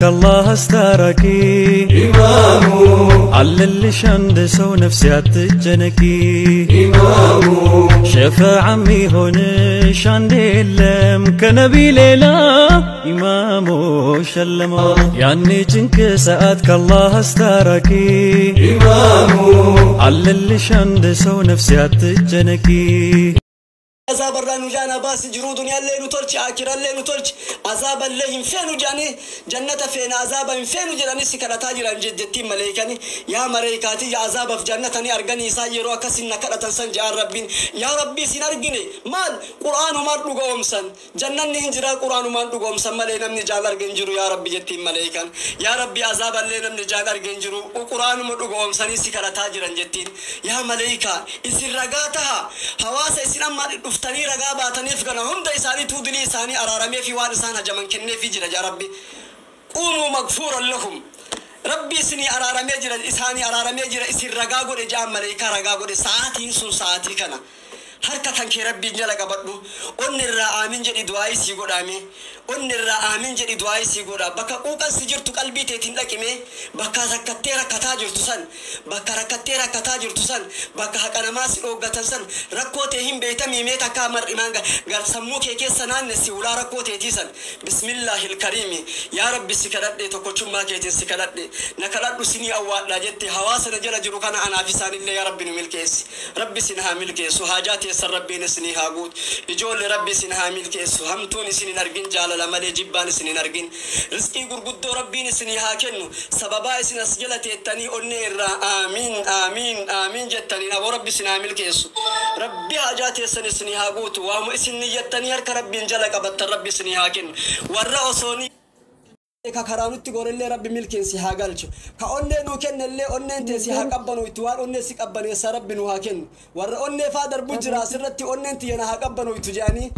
አላህ አስታራቂ ኢማሙ አለልሽ አንድ ሰው ነፍሴ አትጨነቂ ኢማሙ ሸፈዓ የሚሆንሽ አንድ የለም ከነቢ ሌላ ኢማሙ ሸለመው ያኔ ጭንቅ ሰዓት ከአላህ አስታራቂ ኢማሙ አለልሽ አንድ ሰው ነፍሴ አትጨነቂ። Azaaba irraa nu jaana baasi, jiruu duniyaallee nu tolchi, akirallee nu tolchi, azaaballee hin feenu jedhanii, jannata feena, azaaba hin feenu jedhanii si kadhataa jiran jettiin maleeykani. Yaa maleeykaati, yaa azaabaaf jannatanii arganii isaan yeroo akkasin na kadhatan san jedhan. Rabbiin, yaa Rabbii, isin argine maal qur'aanumaan dhugoomsan, jannanni hin jiraa qur'aanumaan dhugoomsan malee namni jaan arge hin jiru, yaa Rabbi, jettiin maleeykan. Yaa Rabbi, azaaballee namni jaan arge hin jiru, qur'aanuma dhugoomsanii si kadhataa jiran jettiin. Yaa maleeykaa, isin ragaa taha, hawaasa isin amma dhuftanii ragaa baataniif kana hunda isaaniituu dilii isaanii araaramee fi waan isaan hajaman kenneefii jira. Yaa Rabbi, quumuu magfuuran lahum, Rabbi isinii araaramee jira, isaanii araaramee jira, isin ragaa godhe ja'an. Maleekaa ragaa godhe. Sa'aatiin sun sa'aatii kana harka kan kee Rabbiin jala qabadhu, onni irraa aamin jedhi, du'aa isii godhaame, onni irraa aamin jedhi, du'aa isii godha. Bakka quuqan si jirtu qalbii teetiin dhaqime, bakka rakkattee rakkataa jirtu san, bakka rakkattee rakkataa jirtu san, bakka haqa namaa si dhooggatan san, rakkoo tee hin beeytamii mee takkaa mar'imaan gar sammuu kee keessa naannessi ulaa rakkoo teetii san. Bismillaahil kariimi, yaa Rabbi, si kadhadhe, tokkochummaa keetiin si kadhadhe, na kadhadhu sinii awwaadha jette. Hawaasa na jala jiru kana anaaf isaanillee, yaa Rabbi, nu milkeessi. Rabbi isin haa milkeessu, haajaa teessan Rabbiin isinii haa guutu. Ijoollee Rabbi isin haa milkeessu, hamtuun isin hin argin, jaalala malee jibbaan isin hin argin, rizqii gurguddoo Rabbiin isinii haa kennu. Sababaa isin as jala teettanii onnee irraa aamiin aamiin aamiin jettaniin, aboo, Rabbi isin haa milkeessu, Rabbi haajaa teessan isinii haa guutu, waamuma isin niyyattanii harka Rabbiin jala qabattan Rabbi isinii haa kennu. Warra osoo ni ka karaa nutti gorellee Rabbi milkiin si haa galchu, ka onnee nuu kennellee onneen tee si haa qabbanuytu, waan onnee si qabbaneessa Rabbi nu haa kennu. Warra onnee faa darbu jira asirratti, onneen tiyyana haa qabbanuytu jedhanii,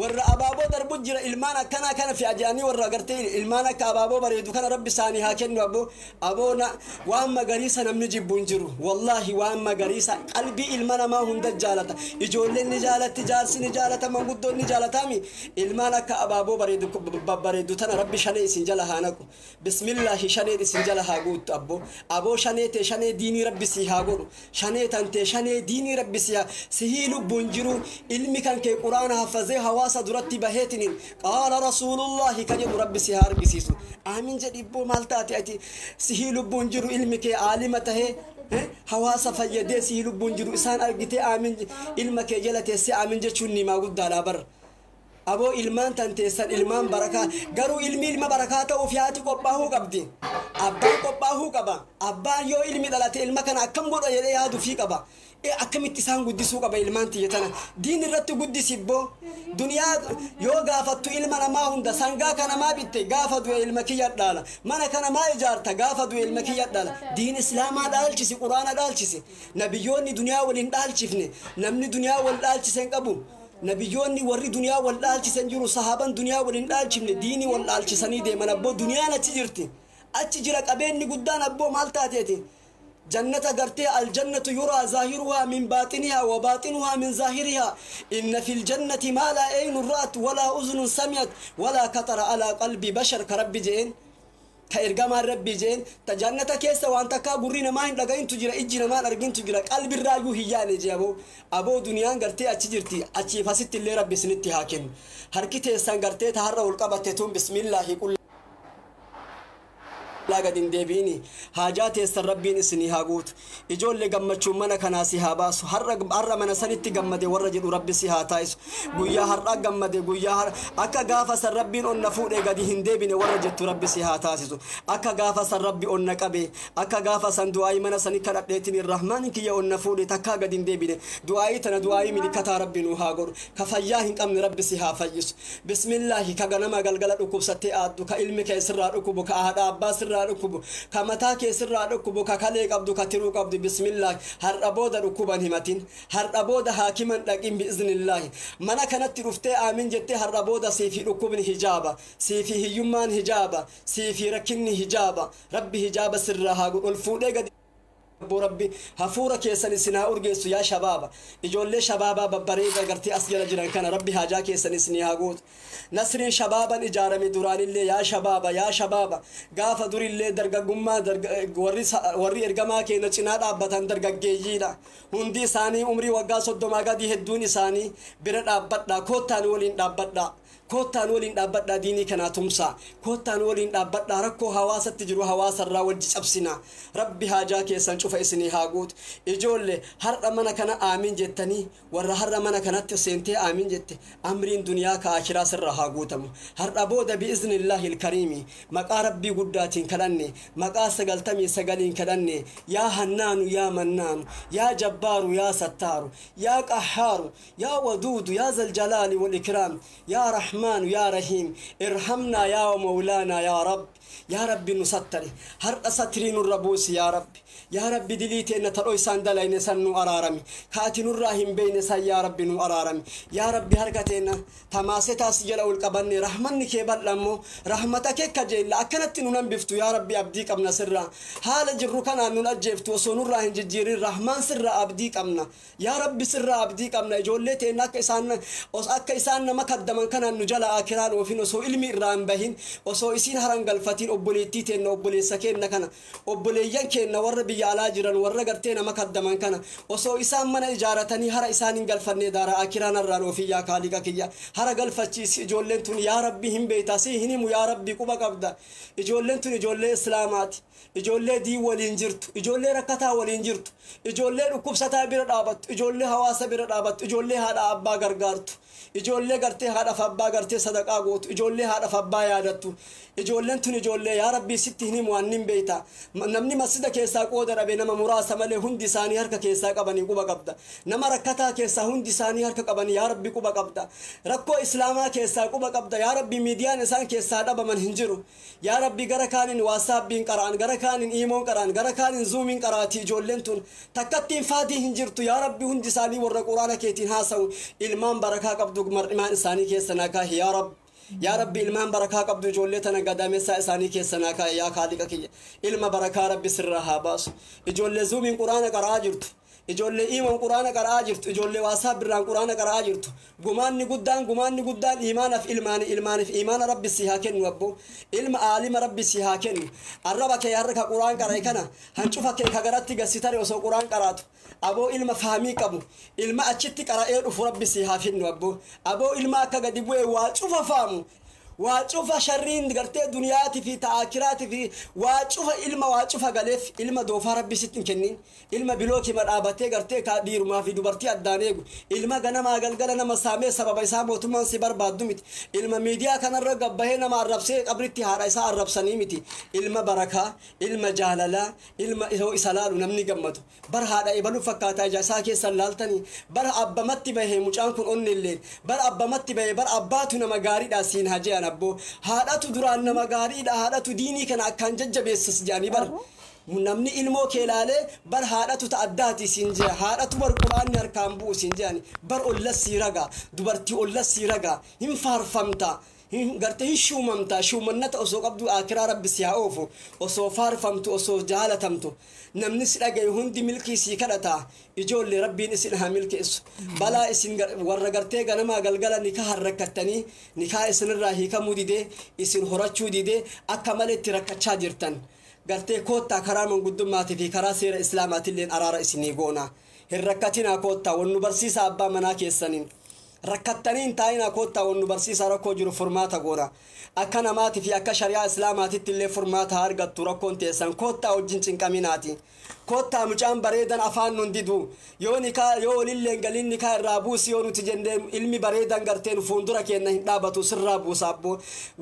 warra abaaboo darbu jira, ilmaan akkanaa kana fi'a jedhanii, warra agartee ilmaan akka abaaboo bareedu kana Rabbi isaanii haa kennu. Aboo, aboo, na waan magariisa namni jibbu hin jiru, wallaahi. Waan magariisa qalbii ilma namaa hunda jaalata, ijoolleen ni jaalatti, jaarsi ni jaalata, manguddoon ni jaalataami. Ilmaan akka abaaboo bareedu babbareedu tana Rabbi shanee isin jala haa naqu. Bismillaahi, shaneen isin jala haa guuttu. Abbo, aboo, shanee tee shanee diinii Rabbi sii haa godhu, shanee tantee shanee diinii Rabbi sii haa sihii lubbuun jiru ilmi kan kee quraana hafazee hawaasa duratti baheetiniin qaala rasuulullaahi ka jedhu Rabbi si haa argisiisu. Aamin jedhi ibboo, maal taate ati? Sihii lubbuun jiru ilmi kee aalima tahee hawaasa fayyadee sihii lubbuun jiru isaan argitee aamin ilma kee jala teessee aamin jechuun nimaa guddaadha bara. Aboo, ilmaan tan teessan ilmaan barakaa. Garuu ilmi ilma barakaa ta'uuf haati qophaa'uu qabdi, abbaan qophaa'uu qaba. Abbaan yoo ilmi dhalate ilma kana akkam godha jedhee yaadufii qaba, akkamitti isaan guddisuu qaba. Ilmaan tiyya tana diin irratti guddisibboo. Duniyaa yoo gaafattu ilma namaa hunda sangaa kana maa bitte? Gaafa du'e ilma kiyya dhaala. Mana kana maa ijaarta? Gaafa du'e ilma kiyya dhaala. Diin islaamaa dhaalchisi, quraana dhaalchisi. Nabiyyoonni duniyaa waliin dhaalchifne, namni duniyaa wal dhaalchise hin qabu. Nabiyyoonni warri duniyaa wal dhaalchisan jiru, sahaaban duniyaa wal hin dhaalchifne, diinii wal dhaalchisanii deeman. Abboo, duniyaan achi jirti, achi jira qabeenyi guddaan. Abboo, maal taateeti? Jannata gartee aljannatu yuraa zaahiruhaa min baaxinihaa wa baaxinuhaa min zaahirihaa, inna fi ljannati maa laa eynun ra'at walaa uzunun sami'at walaa katara alaa qalbii bashar, ka Rabbi je'een, ka ergamaan Rabbii jeen, ta jannata keessa waan takkaa gurri namaa hin dhaga'intu jira, ijji namaan argintu jira, qalbirraayyuu hin yaane jee. Aboo, aboo, duniyaan gartee achi jirti, achiif asitti illee Rabbi isinitti haa kennu. Harki teessan gartee ta har'a ol qabatte tun, bismillaahi, qullaa gad hin deebiini. Haajaa teessan Rabbiin isinii haa guutu. Ijoollee gammachuun mana kanaa si haa baasu. Har'a har'a mana sanitti gammade warra jedhu Rabbi si haa taa'isu. Guyyaa har'a gammade, guyyaa har akka gaafa san Rabbiin onna fuudhee gadi hin deebine warra jettu Rabbi si haa taasisu. Akka gaafa san Rabbi onna qabe, akka gaafa san du'aayii mana sanii kadhadheetiin Rahmaan kiyya onna fuudhe takkaa gadi hin deebine, du'aayii tana du'aayii milikataa Rabbi nu haa godhu. Ka fayyaa hin qabne Rabbi si haa fayyisu. Bismillaahi, ka ganama galgala dhukkubsattee aaddu, ka ilmi kee sirraa dhukkubu, ka haadha abbaa sirraa dhukkubu, ka mataa kee sirraa dhukkubu, ka kalee qabdu, ka tiruu qabdu, bismillaahi, har'a booda dhukkuban himatin, har'a booda haakiman dhaqin. Biiznillaahi, mana kanatti dhuftee aamin jettee, har'a booda siifi dhukkubni hijaaba, siifi hiyyummaan hijaaba, siifi rakkinni hijaaba. Rabbi hijaaba sirraa haa godhu, ol fuudhee gadi Rabbi hafuura keessan isin haa urgeessu yaa shabaaba ijoollee shabaabaa babbareeda gartee as jala jiran kana rabbi haajaa keessan isin haa guutu nasriin shabaaban ijaarame duraanillee yaa shabaaba yaa shabaaba gaafa durillee dargaggummaa warri ergamaa keenya cinaa dhaabbatan dargaggeeyyiidha hundi isaanii umrii waggaa 30 gadii hedduun isaanii bira dhaabbadha koottaan waliin dhaabbadha koottaan waliin dhaabbadhaa diinii kanaa tumsaa koottaan waliin dhaabbadhaa rakkoo hawaasatti jiru hawaasarraa wajji cabsina rabbi haajaa keessan cufa isinii haa guutu ijoollee har'a mana kana aamiin jettanii warra har'a mana kanatti seentee aamiin jette amriin duniyaa ka akiraa sirra haa guutamu har'a booda bi'iznillaahi ilkariimi maqaa rabbii guddaatiin kadhanne maqaa 99 kadhanne yaa hannaanu yaa mannaanu yaa jabbaaru yaa sattaaru yaa qahhaaru yaa waduudu yaa zaljalaali wal ikraam yaa رحمن يا رحيم ارحمنا يا مولانا يا رب يا رب نستر هر سترين الربوس يا رب يا رب دليت ان تروي ساندلين سنو ارارمي كاتن الراهن بين سي يا رب نو ارارمي يا رب هركتنا تماستا سجل القبن رحمنك بلمو رحمتك كجيل اكنت نن بفتو يا رب ابدي قبنا سرا حال جركنا نن اجفت وسن الراهن ججير الرحمن سر ابدي قبنا يا رب سر ابدي قبنا جولتنا كسان اك اسان ما قدمن كان نجلا اكران وفين سو علمي الران بهين وسو اسين هرنغلفتين obboleettii teenna obboleessa keenna kana obboleeyyan keenna warra biyya alaa jiran warra gartee nama kaddaman kana osoo isaan mana ijaaratanii hara isaan hin galfanne daara akiraan irraan ofiyyaa kaaliqa kiyya hara galfachiisi ijoolleen tun yaa rabbi hin beeyta si hin himu yaa rabbi quba qabda ijoolleen tun ijoollee islaamaati ijoollee diin waliin jirtu ijoollee rakkataa waliin jirtu ijoollee dhukkubsataa bira dhaabattu ijoollee hawaasa bira dhaabattu ijoollee haadha abbaa gargaartu ijoollee gartee haadhaaf abbaa gartee sadaqaa gootu ijoollee haadhaaf abbaa yaadattu ijoolleen tun ijoollee yaa rabbii sitti hin himu waan nin beeyta namni masjida keessaa qooda dhabe nama muraasa malee hundi isaanii harka keessaa qabanii quba qabda nama rakkataa keessaa hundi isaanii harka qabanii yaa rabbi quba qabda rakkoo islaamaa keessaa quba qabda yaa rabbi miidiyaan isaan keessaa dhabaman hin jiru yaa rabbi gara kaaniin waasaappiin qara'an gara kaaniin iimoon qara'an gara kaaniin zuumiin qara'ati ijoolleen tun takkattiin faatii hin jirtu yaa rabbi hundi isaanii warra quraana keetiin haasa'u ilmaan barakaa qabdu mar'imaan isaanii keessa naa kaahi yaa rabbi يا ربي ilmaan barakaa qabdu ijoollee tana gadameessaa isaanii keessa naa kaa'i yaa kaaliqa kiyya ilma barakaa rabbi sirraa haa baasu ijoollee zuumiin quraana qara'aa jirtu ijoollee iimoon quraana qara'aa jirtu ijoollee waasaa birraan quraana qara'aa jirtu gumaanni guddaan iimaanaaf ilmaaniif iimaana rabbi si haa kennu abbo ilma aalima rabbi si haa kennu arraba kee harka quraan qara'e kana hancufa kee ka garatti gassitare osoo quraan qaraatu aboo ilma fahamii qabu ilma achitti qara'ee dhufu rabbi si haa kennu abbo aboo ilma akka gadi bu'e waa cufa faamu waa cufa sharriin gartee duniyaatii fi ta'akiraatii fi waa cufa ilma waa cufa galeef ilma doofaa rabbi sitti hin kennin ilma bilookii madhaabatee gartee kaa dhiirumaa fi dubartii addaan eegu ilma ganamaa galgala nama saamee sababa isaa mootummaan si barbaaddu miti ilma miidiyaa kanarra gabbahee nama arrabsee qabritti haadha isaa arrabsanii miti ilma barakaa ilma jaalalaa ilma yoo isa laalu namni gammadu bar haadha ebaluu fakkaataa ija isaa keessan laaltanii bar abbamatti bahee mucaan kun onnillee bar abbamatti bahee bar abbaatu nama gaariidha siin haje'an abbo haadhatu duraan nama gaariidha haadhatu diinii kana akkaan jajjabeessas jedhanii bar namni ilmoo kee ilaalee bar haadhatu ta addaati siin jea haadhatu bar quraanni harkaan bu'u siin jedhani bar ollassii ragaa dubartii ollassii ragaa hin faarfamta gartee hin shuumamta shuumannata osoo qabdu akiraa rabbi si haa oofu osoo faarfamtu osoo jaalatamtu namni si dhagaye hundi milkii sii kadhata ijoollee rabbiin isin haa milkeessu balaa isin warra gartee ganamaa galgala nikaa rakkattanii nikaa isinirraa hiikamuu didee isin horachuu didee akka maletti rakkachaa jirtan gartee koottaa karaa manguddummaatii fi karaa seera islaamaatilleen araara isinii goona hin rakkatinaa koottaa wannu barsiisa abbaa manaa keessaniin rakkattanii hin taa'inaa koottaa wannu barsiisaa rakkoo jiru furmaata goona akka namaatii fi akka shari'aa islaamaatitti illee furmaata argattu rakkoon teessan koottaa wajjin cinqaminaati koottaa mucaan bareedan afaan nun didu yoo nikaa yoo walilleen galiin nikaa irraa buusi yoo nuti jennee ilmi bareedan garteen fuuldura keenna hin dhaabatu sirraa buusa abbo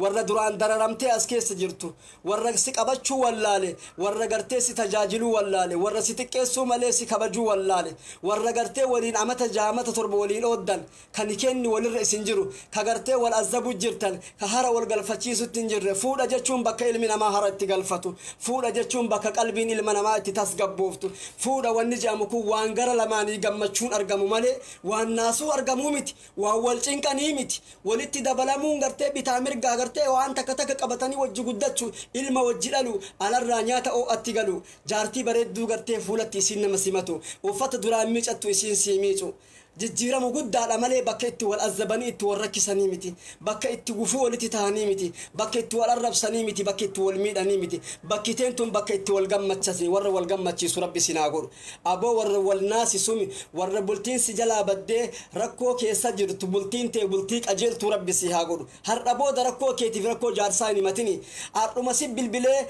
warra duraan dararamtee as keessa jirtu warra si qabachuu wallaale warra gartee si tajaajiluu wallaale warra si xiqqeessuu malee si kabajuu wallaale warra gartee waliin amata 6 amata 7 waliin ooddan kan Ni kenni walirra isin jiru ka gartee wal azabu jirtan, ka hara wal galfachiisutti hin jirre. Fuudha jechuun bakka ilmi namaa hara itti galfatu. Fuudha jechuun bakka qalbiin ilma namaa itti tasgabbooftu. Fuudha wanni jedhamu kun waan gara lamaanii gammachuun argamu malee waan naasuu argamuu miti, waan wal cinqanii miti. Walitti dabalamuun gartee bitaa mirgaa gartee waan takka takka qabatanii wajji guddachuu, ilma wajji dhalu, alarraa nyaata oo'atti galu, jaartii bareedduu gartee fuulatti isiin nama simatu, uffata duraan miicattu isiin sii miicu, jijjiiramu guddaadha malee bakka itti wal azabanii itti wal rakkisanii miti, bakka itti gufuu walitti ta'anii miti, bakka itti wal arrabsanii miti, bakka itti wal miidhanii miti. Bakki teen tun bakka itti wal gammachisanii. Warra wal gammachiisu Rabbi sinaa godhu. Aboo, warra wal naasisumi, warra bultiin si jalaa baddee rakkoo keessa jirtu, bultiin tee bultii qajeeltuu Rabbi si haa godhu. Har'a booda rakkoo keetiif rakkoo jaarsaa hin himatini. Har'uma si bilbilee,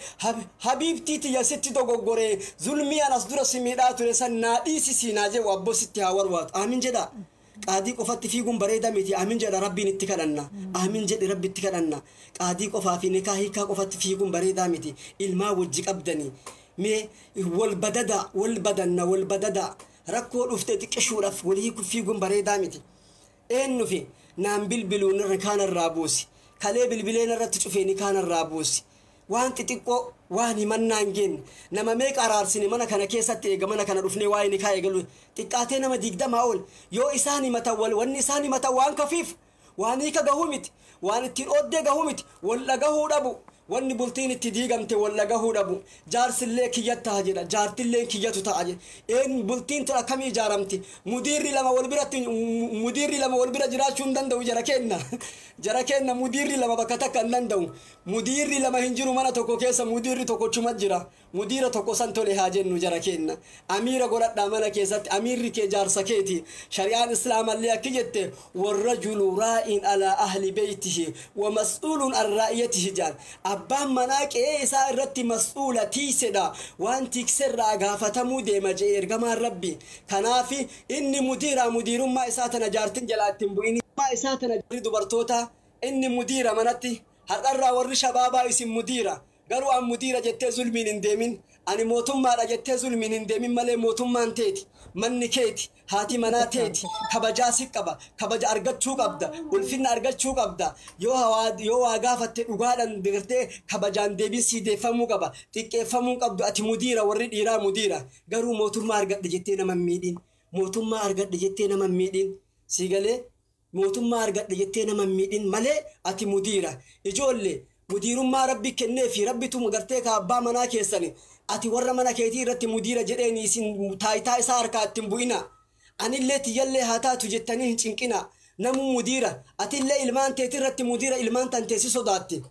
"Habiibtii tiyya, sitti dogoggoree, zulmii anas dura si miidhaa ture san naa dhiisisii," naa jedhu. Abboo, sitti haa warwaatu. Aamin jedha. Qaadii qofatti fiiguun bareeda miti. Aamin jedha, Rabbiin itti kadhanna. Aamin jedhi, Rabbi itti kadhanna. Qaadii qofaa fi nikaa hiikaa qofatti fiiguun bareedaa miti. Ilmaa wajji qabdanii, mee wal badada, wal badanna, wal badada. Rakkoo dhufte xiqqishuudhaaf walii fiiguun bareedaa miti. Eenyufi naan bilbiluu irra kaanarraa buusi, kalee bilbileen irratti cufee ni kaanarraa buusi. Waan xixiqqoo waan himannaa hin geenye nama meeqa araarsine mana kana keessatti? Eega mana kana dhufnee waa'ee nikaa eegalu xiqqaatee nama 20 ol yoo isaan himatan, wal wanni isaan himatan waan kafiif, waan hiika gahuu miti, waan ittiin oddee gahuu miti. Wal dhagahuu dhabu. Wanni bultiin itti diigamte wal dhagahuu dhabu. Jaarsillee kiyyat ta'a jedha, jaartillee kiyyatu ta'a jedha. Een bultiin tun akkamii ijaaramti? Mudiirri lama wal biratti, mudiirri lama wal bira jiraachuu hin danda'u. Jara kenna, jara kenna, mudiirri lama bakka takka hin danda'u. Mudiirri lama hin jiru mana tokko keessa, mudiirri tokkochuma jira. Mudiira tokko san tole haa jennu. Jara kenna, amiira godhadhaa mana keessatti. Amiirri kee jaarsa keeti. Shari'aan Islaamallee akki jette: "والرجل راع على أهل بيته ومسؤول عن رعيته" jaan. Abbaan manaa qe'ee isaa irratti mas'uula, tiisedha, waan tikserraa gaafatamuu deema jee ergamaan Rabbi. Kanaafi inni mudiira. Mudiirummaa isaa tana jaartin jalaa ittiin bu'in isaa tana dubartoota. Inni mudiira manatti. Har'arraa warri shabaabaa isin mudiira. Garuu an mudiira jettee zulmiin hin deemin, ani mootummaadha jettee zulmiin hin deemin malee mootummaan teeti, manni keeti, haati manaa teeti, kabajaa si qaba, kabaja argachuu qabda, ulfinna argachuu qabda. Yoo waa gaafatte dhugaadhaan gartee kabajaan deebiin sii deeffamuu qaba, xiqqeeffamuu qabdu. Ati mudiira, warri dhiiraa mudiira. Garuu mootummaa argadhe jettee nama hin miidhin. Mootummaa argadhe jettee nama hin miidhin. Sii galee? Mootummaa argadhe jettee nama hin miidhin malee ati mudiira. Ijoollee, mudiirummaa Rabbi kennee fi Rabbitu gartee ka abbaa manaa keessani. Ati warra mana keetii irratti mudiira jedheen isin taayitaa isaa harkaa ittiin bu'ina. Anillee tiyyallee haa taatu jettanii hin cinqina. Namu mudiira. Atillee ilmaan teetii irratti mudiira. Ilmaan tan teessi sodaatti.